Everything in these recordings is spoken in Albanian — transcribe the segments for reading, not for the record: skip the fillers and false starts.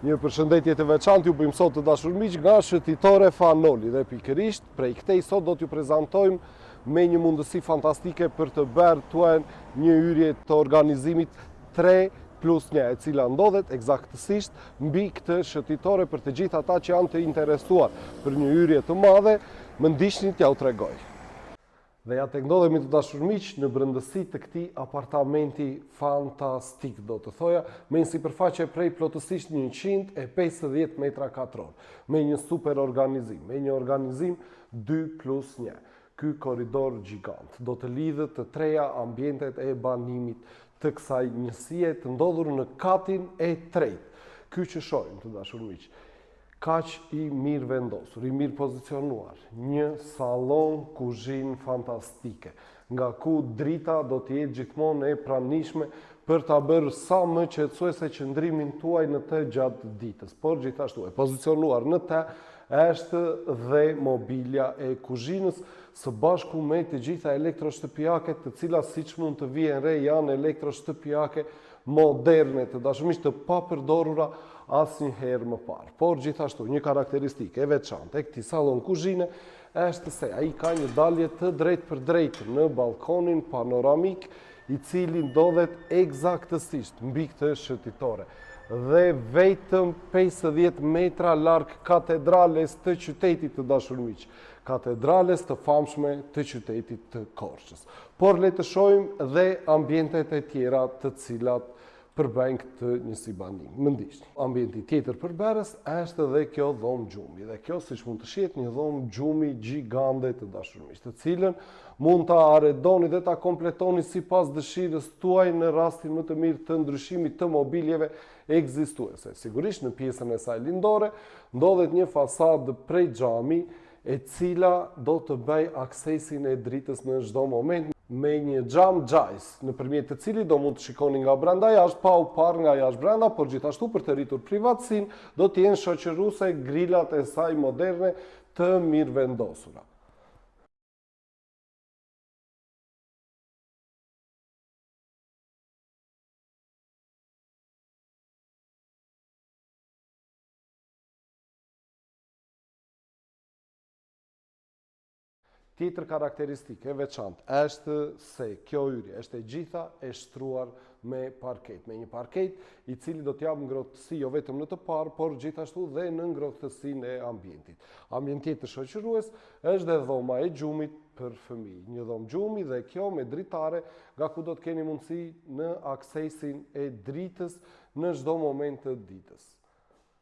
Një përshëndetje të veçantë ju bëjmë sot të dashur miq nga shëtitore Fan Noli dhe pikërisht prej këtej sot do t'ju prezantojmë me një mundësi fantastike për të bërë tuajën një hyrje të organizimit 3 plus 1, e cila ndodhet ekzaktësisht mbi këtë shëtitore për të gjithë ata që janë të interesuar për një hyrje të madhe, më ndiqni t'jua tregoj. Dhe ja tek ndodhemi të dashur miq në brendësi të këtij apartamenti fantastik, do të thoja, me një sipërfaqe prej plotësisht 150 metra katror, me një super organizim, me një organizim 2 plus 1. Ky korridor gjigant do të lidhë të treja ambientet e banimit të kësaj njësie të ndodhur në katin e tretë. Ky që shohim, të dashur miq, Kaq i mirë vendosur, i mirë pozicionuar, një sallon kuzhinë fantastike, nga ku drita do të jetë gjithmonë e pranishme për ta bërë sa më qetësuese qëndrimin tuaj në të gjatë ditës. Por gjithashtu e pozicionuar në të është dhe mobilja e kuzhinës së bashku me të gjitha elektroshtëpiaket, të cilat siç mund të vihen re janë elektroshtëpiake moderne të dashur miq të papërdorura asnjëherë më parë. Por gjithashtu një karakteristikë e veçantë e këtij sallon kuzhine është se ai ka një dalje të drejtpërdrejtë në ballkonin panoramik i cili ndodhet ekzaktësisht mbi këtë shëtitore dhe vetëm 50 metra larg katedrales të qytetit të dashur miq, katedrales të famshme të qytetit të Korçës. Por le të shohim dhe ambientet e tjera të cilat përbëjnë këtë njësi banimi. Më ndiqni. Ambienti tjetër përbërës është dhe kjo dhomë gjumi. Dhe kjo, siç mund të shihet, një dhomë gjumi gjigande të dashur miq, të cilën mund ta arredoni dhe ta kompletoni sipas dëshirës tuaj në rastin më të mirë të ndryshimit të mobiljeve ekzistuese. Sigurisht në pjesën e saj lindore ndodhet një fasadë prej xhami e cila do të bëjë aksesin e dritës në çdo moment me një xham Zeiss, nëpërmjet të cilit do mund të shikoni nga brenda jashtë pa u parë nga jashtë brenda, por gjithashtu për të rritur privatësinë do të jenë shoqëruese grilat e saj moderne të mirëvendosura. Tjetër karakteristikë e veçantë është se kjo hyrje është e gjitha e shtruar me parket, me një parket i cili do të japë ngrohtësi jo vetëm në të parë, por gjithashtu dhe në ngrohtësinë e ambientit. Ambient tjetër shoqërues është dhe dhoma e gjumit për fëmijë, një dhomë gjumi dhe kjo me dritare nga ku do të keni mundësi në aksesin e dritës në çdo moment të ditës.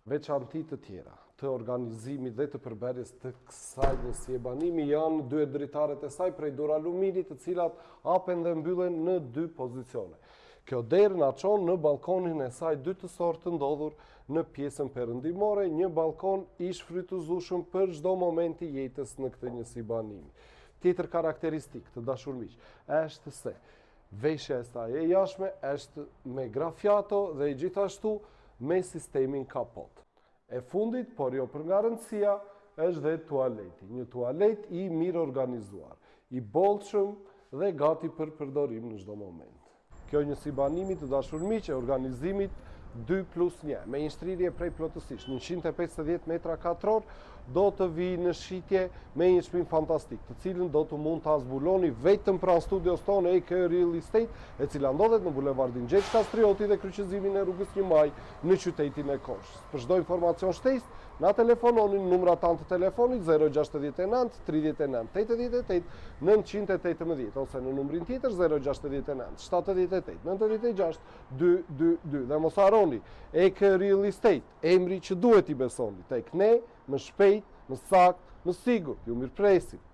Veçanti të tjera të organizimit dhe të përbërjes të kësaj njësie banimi janë dy dritaret e saj prej duralumini të cilat hapen dhe mbyllen në dy pozicione. Kjo derë na çon në ballkonin e saj dytësor të ndodhur në pjesën perëndimore, një ballkon i shfrytëzueshëm për çdo moment të jetës në këtë njësi banimi. Tjetër karakteristikë, të dashur miq, është se Veshja e saj e jashtme është me grafiato dhe gjithashtu me sistemin kapot. E fundit, por jo për nga rëndësia, është dhe tualeti. Një tualet i mirëorganizuar, i bollshëm dhe gati për përdorim në çdo moment. Kjo njësi banimi të dashur miq e organizimit 2 plus 1, me një shtrirje prej plotësisht 150 metra katror, do të vijë në shitje me një çmim fantastik, të cilin do të mund ta zbuloni vetëm pranë studios tonë EK Real Estate, e cila ndodhet në bulevardin Gjergj Kastrioti dhe kryqëzimin e rrugës 1 Maj në qytetin e Korçës. Për çdo informacion shtesë, na telefononi në numrat tanë të telefonit 069 39 88 918 ose në numrin tjetër 069 78 96 222 dhe mos harroni EK Real Estate, emri që duhet t'i besoni, tek ne, më shpejt, më saktë, më sigurt, ju mirëpresim.